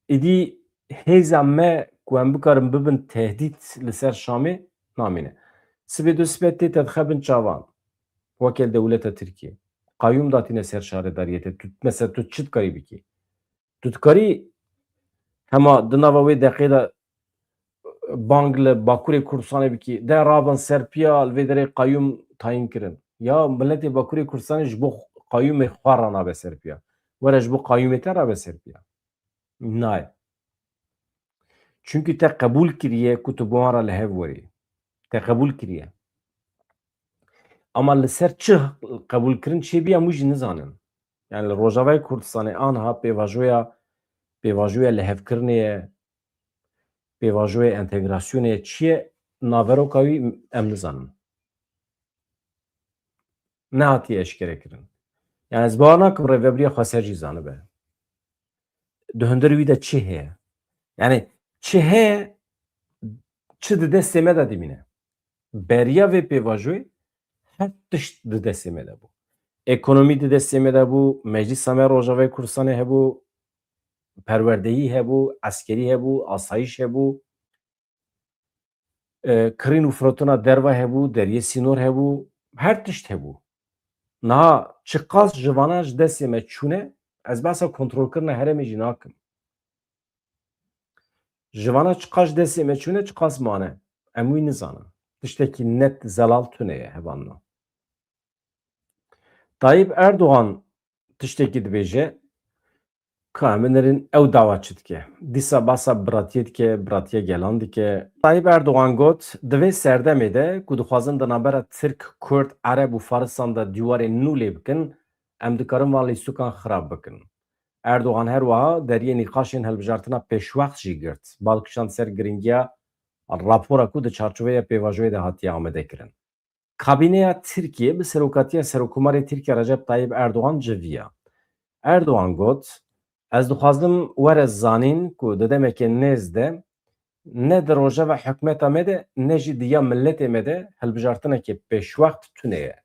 êdî hêza me ku em bikarin bibin tehdît li ser Şamê namîne. Sibê du sibê tê te dixe bin çavan. Weke li dewleta Tirkiyê. Qayûm datîne ser şaredariyê te. Tu, mesela tu çi dikarî bikî? Tu dikarî hema di nava wê deqê de bang li Bakurê Kurdistanê bikî, de rabin ser piya, li vê derê qayûm tayîn kirin. Ya miletê Bakurê Kurdistanê ji bo qayûmê xwe re nabe ser piya. Were ji bo qayûmê te rabe ser piya. Nayê. Çunkî te qebûl kiriye ku tu bi wan re li hev werî. Te qebûl kiriye. Ama li ser çi qebûlkirin çêbûye, em wî jî nizanin. Yani li Rojavayê Kurdistanê anha pêvajoya, pêvajoya lihevkirinê ye, pêvajoya entegrasyonê ye, çi ye, naveroka wî em nizanin. Nehatiye eşkere kirin. Yani ez bawer nakim Rêvebiriya Xweser jî zanibe. Di hundirê wî de çi heye? Yani çi heye, çi di destê me de dimîne? Beriya vê pêvajoyê her tişt di destê me de bû. Ekonomî di destê me de bû, meclîsa me Rojavayê Kurdistanê hebû, perwerdeyî hebû, eskerî hebû, asayîş hebû, e, kirîn û firotina derve hebû, deriyê sînor hebû, her tişt hebû. Niha çiqas ji vana ji destê me çûne, ez behsa kontrolkirina herêmê jî nakim. Ji vana çiqas ji destê me çûne, çiqas mane. Em wî nizanin. Tiştekî net zelal tune ye hevalno. Tayyip Erdogan tiştekî dibêje, ka em binêrin ew dawa çi dike. Dîsa behsa biratiyê dike, biratiya gelan dike. Tayyip Erdogan got, di vê serdemê de ku dixwazin di navbera Tirk, Kurd, Ereb û Farisan de dîwarên nû lê bikin, em dikarin van lîstokan xirab bikin. Erdogan her wiha deriyê nîqaşên hilbijartina pêşwext jî girt. Bal kişand ser giringiya rapora ku di çarçoveya pêvajoyê de hatiye amadekirin. Kabîneya Tirkiyê bi serokatiya Serokkomarê Tirkiye Recep Tayyip Erdogan civiya. Erdogan got, ez dixwazim were zanîn ku di demeke nêz de ne di rojeva hikûmeta me de ne jî di ya miletê me de hilbijartineke pêşwext tune ye.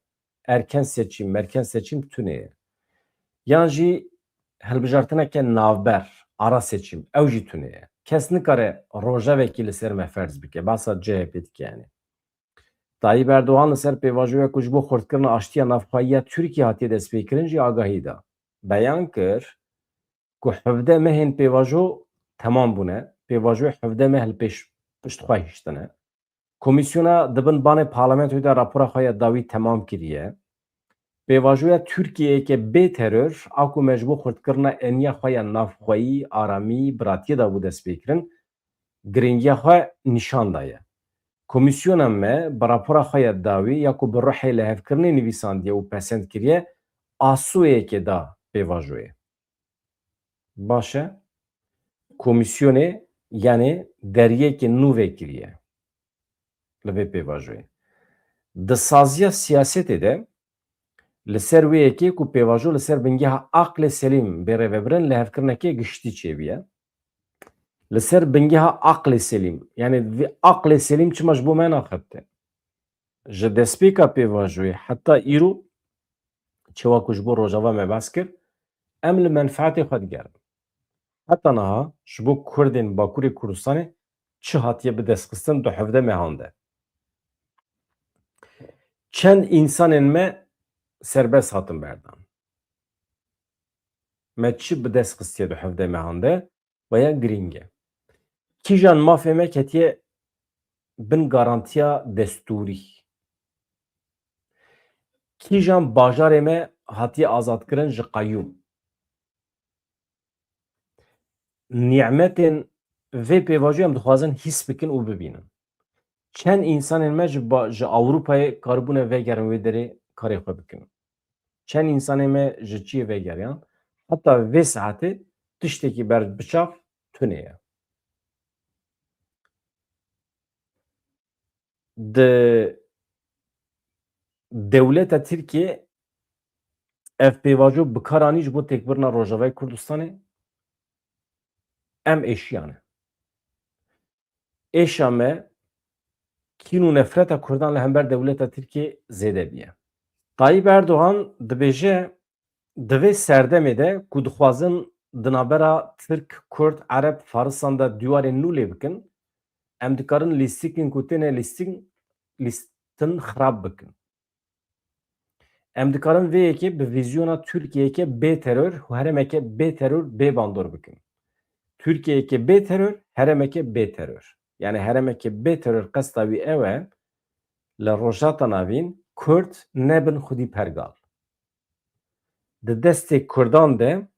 Erken seçim, merken seçim tune ye. Yan jî hilbijartineke navber, ara seçim, ew jî tune ye. Kes nikare rojevekî li ser me ferz bike. Behsa C H P dike yani. Tayyip Erdogan li ser pêvajoya ku ji bo xurtkirina aştiya navxweyî ya Tirkiye hatiye destpêkirin jî agahî da. Beyan kir ku hevdeh mehên pêvajo temam bûne. Pêvajoyê hevdeh meh li pêş pişt xwe hiştine. Komîsyona di bin banê parlamentoyê de rapora xwe ya dawî temam kiriye. Pêvajoya Tirkiyeyeke bê teror, a ku me ji bo xurtkirina eniya xwe ya navxweyî, aramî, biratiyê de bû destpêkirin, giringiya xwe nîşan daye. Komîsyona me bi rapora xwe ya dawî ya ku bi ruhê lihevkirinê nivîsandiye û pesend kiriye, asoyekê da pêvajoyê. Baş e. Komîsyonê, yanî deriyekê nû vekiriye li vê pêvajoyê. Di saziya siyasetê de li ser wê yekê ku pêvajo li ser bingeha aqlê selîm bê rêvebirin, lihevkirineke giştî çêbûye. Li ser bingeha aqlê selîm, yanî vê aqlê selîm çima ji bo me naxebite? Ji destpêka pêvajoyê heta îro, çawa ku ji bo Rojava me behs kir, em li menfeetê xwe digerin. Heta niha ji bo Kurdên Bakurê Kurdistanê çi hatiye bidestxistin di hevdeh mehan de? Çend însanên me serbest hatin berdan? Me çi bidest xistiye di hevdeh mehan de? Veya girîng e. Kîjan mafê me ketiye bin garantiya destûrî? Kîjan bajarê me hatiye azadkirin ji qeyûm? Nîmetên vê pêvajoyê em dixwazin hîs bikin û bibînin. Çend însanên me ji ba-, ji Ewropayê karibûne vegerin wê derê karê xwe bikin. Çend însanê me ji çiyê vegeriyan. Heta vê saetê tiştekî ber biçav tune ye. Di dewleta Tirkiyê ev pêvajo bi kar anî ji bo têkbirina Rojavayê Kurdistanê, em êşiyane. Êşa me kîn û nefreta Kurdan li hember dewleta Tirkiyê zêde bûye. Tayyip Erdogan dibêje, di vê serdemê de ku dixwazin di navbera Tirk, Kurd, Ereb, Farisan de dîwarên nû lê bikin, em dikarin lîstikên ku têne lîstin, lîstin xirab bikin. Em dikarin vê yekê bi vîzyona Tirkiyeyeke bê teror û herêmeke bê teror bê bandor bikin. Tirkiyeyeke bê teror, herêmeke bê teror. Yani herêmeke bê teror qesta wî ew e, li Rojhilata Navîn Kurd nebin xwedî pergal. Di destê Kurdan de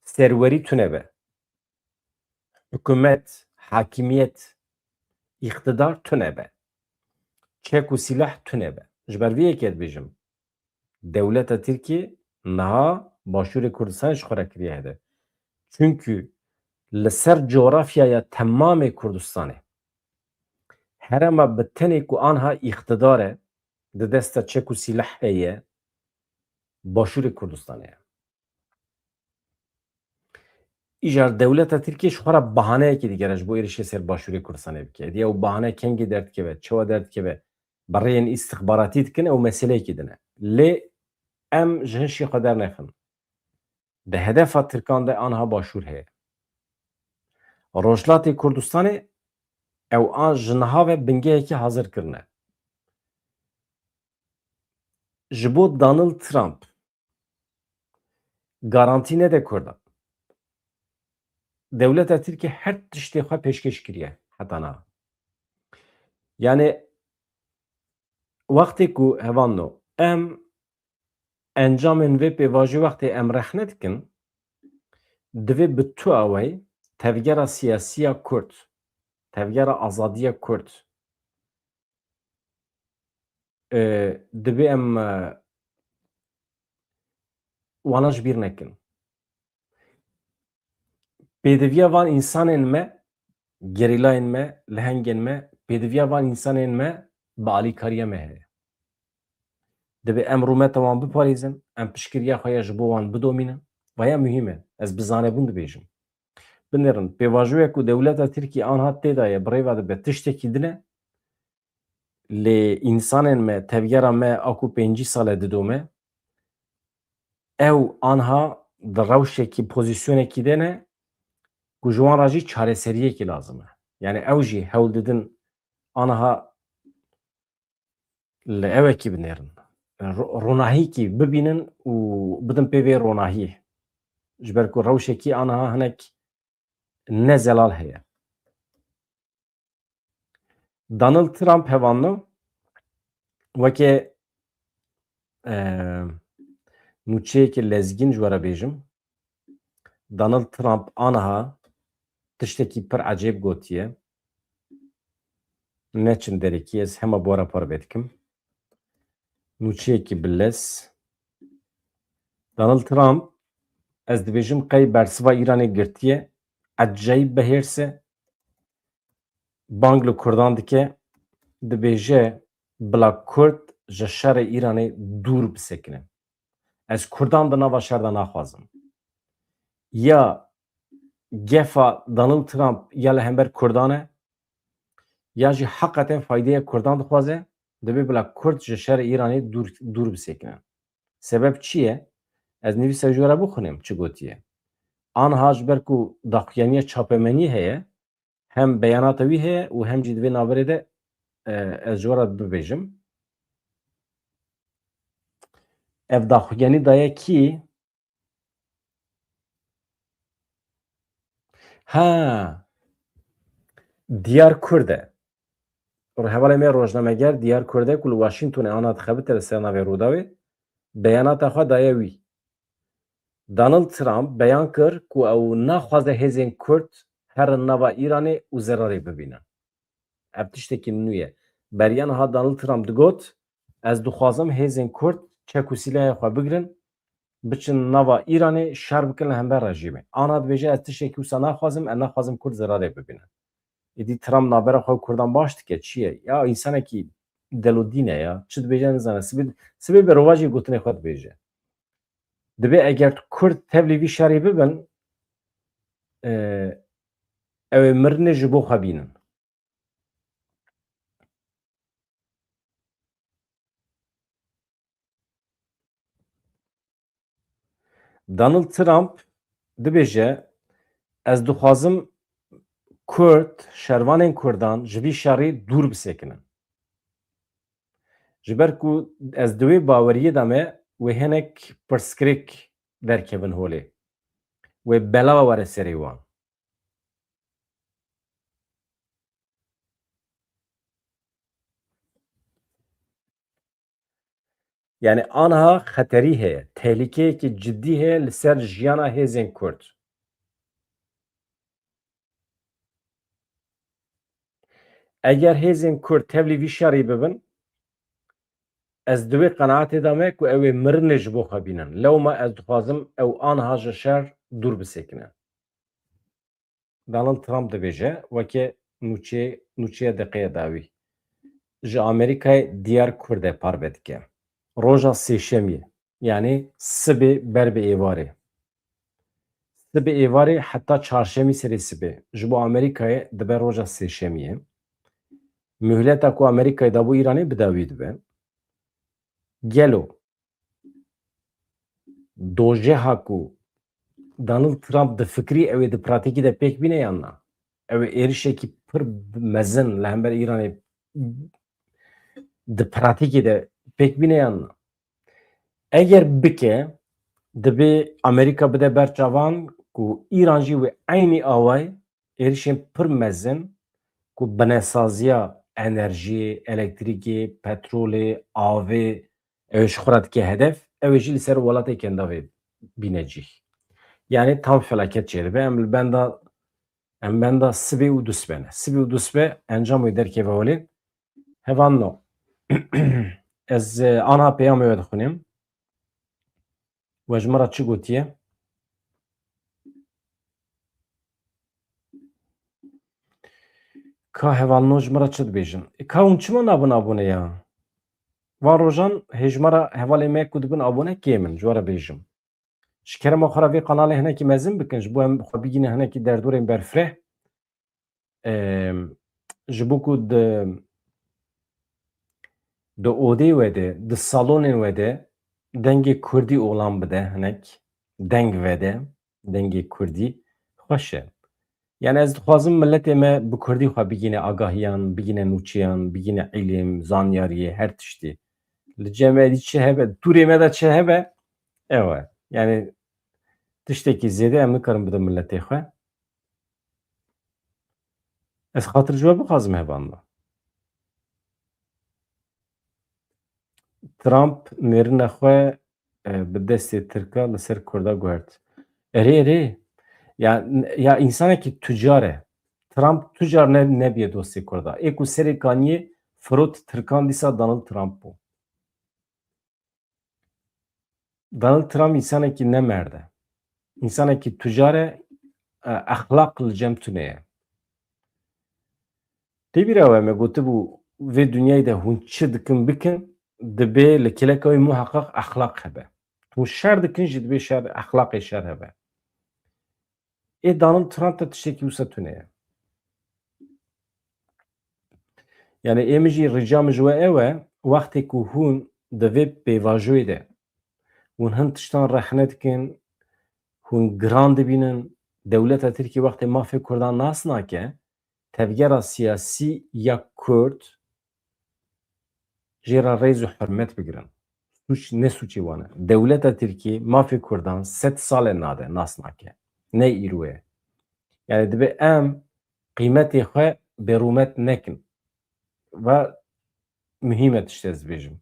serwerî tune be. Hikûmet, hakimiyet, îqtidar tune be. Çek û sîleh tune be. Ji ber vê yekê dibêjim, dewleta Tirkiyê niha Başûrê Kurdistanê ji xwe re kiriye hedef. Çünkü li ser coğrafyaya temamê Kurdistanê herema bi tenê ku anha îqtidar e, di desta çek û sîleh heye, Başûrê Kurdistanê ye. Îcar dewleta Tirkiyê ji xwe re bahaneyekê digere ji bo êrişê ser Başûrê Kurdistanê bike. Diya ew bahane kengê derdikeve, çawa derdikeve, bi rêyên îstixbaratî dikin, ew meseleyekî din e. Lê em ji hin şî xwe dernexin. Di hedefa Tirkan de anha Başûr heye. Rojhilatê Kurdistanê ew an ji niha ve bingehekî hazir kirine. Ji bo Donald Trump garantî nede Kurdan. Dewleta Tirkiyê her tiştê xwe pêşkêş kiriye heta niha. Yani wextê ku hevalno em encamên vê pêvajoyê wextê em rexne dikin, divê bi tu awayî tevgera siyasiya Kurd, tevgera azadiya Kurd, e, divê em, e, wana ji bîr nekin. Pêdiviya van însanên me, gerîlayên me, lehengên me, pêdiviya van însanên me bi alîkariya me heye. Divê em rûmeta wan biparêzin, em piştgiriya xwe ya ji bo wan bidomînin. Vaya muhîm e. Ez bi zanebûn dibêjim. Binêrin, pêvajoyek ku dewleta Tirkî anha tê de ye, bi rê ve dibe tiştekî din e. Lê însanên me, tevgera me a ku pêncî sal e didome, ew anha di rewşekî, pozîsyonekî de ne ku ji wan re jî çareseriyekî lazim e. Yani ew jî hewl didin anha li ewekî binêrin. Ro-, ronahîkî bibînin û bidin pê vê ronahiyê. Ji ber ku rewşekî anha hinek ne zelal heye. Donald Trump hevalno weke, e, nûçeyeke lezgîn ji we re bêjim. Donald Trump aniha tiştekî pir ecêb gotiye. Neçin derekî, ez hema bi we re parve dikim. Nûçeyekî bi lez. Donald Trump, ez dibêjim qey bersiva Îranê girtiye, ecayîb bi hêrs e. Bang li Kurdan dike, dibêje bila Kurd ji şerê Îranê dûr bisekine. Ez Kurdan di nava şer de naxwazim. Ya gefa Donald Trump ya li hember Kurdan e, ya jî heqeten faydeya Kurdan dixwaze, divê bila Kurd ji şerê Îranê dûr, dûr bisekine. Sebeb çi ye? Ez nivîsa ji we re bixwînim çi gotiye. Anha ji ber ku daxuyaniya çapemeniyê heye, hem beyanata wî heye û hem jî di vê navberê de, e, ez ji we re bibêjim. Ev daxuyanî daye kî? Ha, Diyar Kurd e. Hevalê me rojnameger Diyar Kurd e ku li Washingtonê ana dixebite li ser navê Rûdawê, beyanata xwe daye wî. Donald Trump beyan kir ku ew naxwaze hêzên Kurd herin nava Îranê û zerarê bibînin. Ev tiştekî nû ye. Beriya niha Donald Trump digot, ez dixwazim hêzên Kurd çek û sîlehê xwe bigirin, biçin nava Îranê şer bikin li hember rejîmê. Ana dibêje, ez tiştekî wisa naxwazim, ez naxwazim Kurd zerarê bibînin. Êdî Trump navbera xwe Kurdan baş dike, çi ye? Ya însanekî delodîn e ya. Çi dibêje nizane. Sibê, sibê berovajî gotinê xwe dibêje. Dibê eger Kurd tevlî vî şerî bibin, e, ew ê mirinê ji bo xwe bînin. Donald Trump dibêje, ez dixwazim Kurd, şervanên Kurdan ji vî şerî dûr bisekinin. Ji ber ku ez di wê baweriyê de me, wê hinek pirsgirêk derkevin holê. Wê bela were serê wan. Yani anha xeterî heye, tehlîkeyekî cidî heye li ser jiyana hêzên Kurd. Eger hêzên Kurd tevlî vî şerî bibin, ez di wê qenaetê de me ku ew ê mirinê ji bo xwe bînin. Lewma ez dixwazim ew anha ji şer dûr bisekine. Donald Trump dibêje, weke nûçê-, nûçeya deqeya dawî ji Amerîkayê Diyar Kurde parve dike. Roja Sêşemiyê, yanî sibê ber bi êvarê. Sibê êvarê heta çarşemî serê sibê ji bo Amerîkayê dibe roja Sêşemiyê. Muhleta ku Amerîkayê dabû Îranê bi dawî dibe. Gelo dojeha ku Donald Trump difikirî ew ê di pratîkî de pêk bîne yan na? Ew ê êrişekî pir mezin li hember Îranê di pratîkê de pêk bîne yan na? Eger bike, dibê Amerîka bide ber çavan ku Îran jî wê eynî awayî êrişên pir mezin ku binesaziya enerjiyê, elektrîkê, petrolê, avê, ew ê ji xwe re dike hedef, ew ê jî li ser welatê kendavê bîne cih. Yanî tam felaket çêdibe. Em li benda, em benda sibê û dusbe ne. Sibê û dusbe encam wê derkeve holê. Hevalno, ez, e, anha peyamê we dixwînim. We ji min re çi gotiye? Ka hevalno ji min re çi dibêjin? E, ka hûn çima nabin abone ya? Van rojan hê ji me re hevalê me ku dibin abone kêm in, ji we re bêjim. Ji kerema xwe re vê kanalê hinekî mezin bikin, ji bo em xwe bigîne hinekî derdorên berfireh. Em, ji bo ku di, di odê we de, di salonên we de dengê kurdî olan bide hinek, deng vede, dengê kurdî xweş e. Yani ez dixwazim milletê me bi kurdî xwe bigîne agahiyan, bigîne nûçeyan, bigîne îlim, zanyariyê, her tiştî. Li cem me dî çi hebe, dûrê me de çi hebe, ew e. Yani tiştekî zêde em nikarin bidin milletê xwe. Ez xatir ji we bixwazim hevalno. Trump nêrine xwe, e, bi destê Tirka li ser Kurda guhert. Erê, erê. Ya, ya însanekî tucar e. Trump tucar ne, nebiye dostê Kurda. Ê ku serê kaniyê firot Tirkan dîsa Donald Trump bû. Donald Trump însanekî ne merd e. Însanekî tucar e, e, exlaq li cem tune ye. Tê bîra we me gotibû, vê dinyayê de hûn çi dikin bikin, dibê li kêleka wî muheqeq exlaq hebe. Hûn şer dikin jî dibê şer, exlaqê şer hebe. Ê Donald Trump de tiştekî wisa tune ye. Yani ê min jî rica min ji we ew e, wextê ku hûn di vê pêvajoyê de hûn hin tiştan rexne dikin, hûn giran dibînin, dewleta Tirkiyê wextê mafê Kurdan nas nake, tevgera siyasî ya Kurd jê re rêz û hurmet bigirin. Sûç ne sûçê wan e. Dewleta Tirkiyê mafê Kurdan sed sal e nade, nas nake. Ne îro ye. Yani dibe em qîmetê xwe bêrûmet nekin. Ve muhîm e tişt ez dibêjim.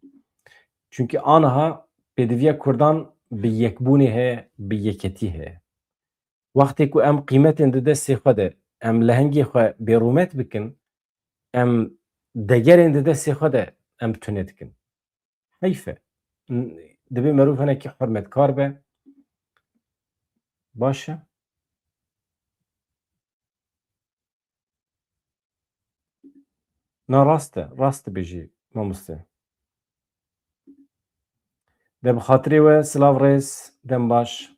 Çünkü aniha pêdiviya Kurdan bi yekbûnê heye, bi yeketî heye. Wextê ku em qîmetên di destê xwe de, em lehengê xwe bêrûmet bikin, em degerên di destê xwe de em tune dikin. Heyf e. N-, dibê merov hinekî hurmetkar be. Baş e. Na rast e, rast dibêjî mamoste. De bi xatirê we, silav rêz, dem baş.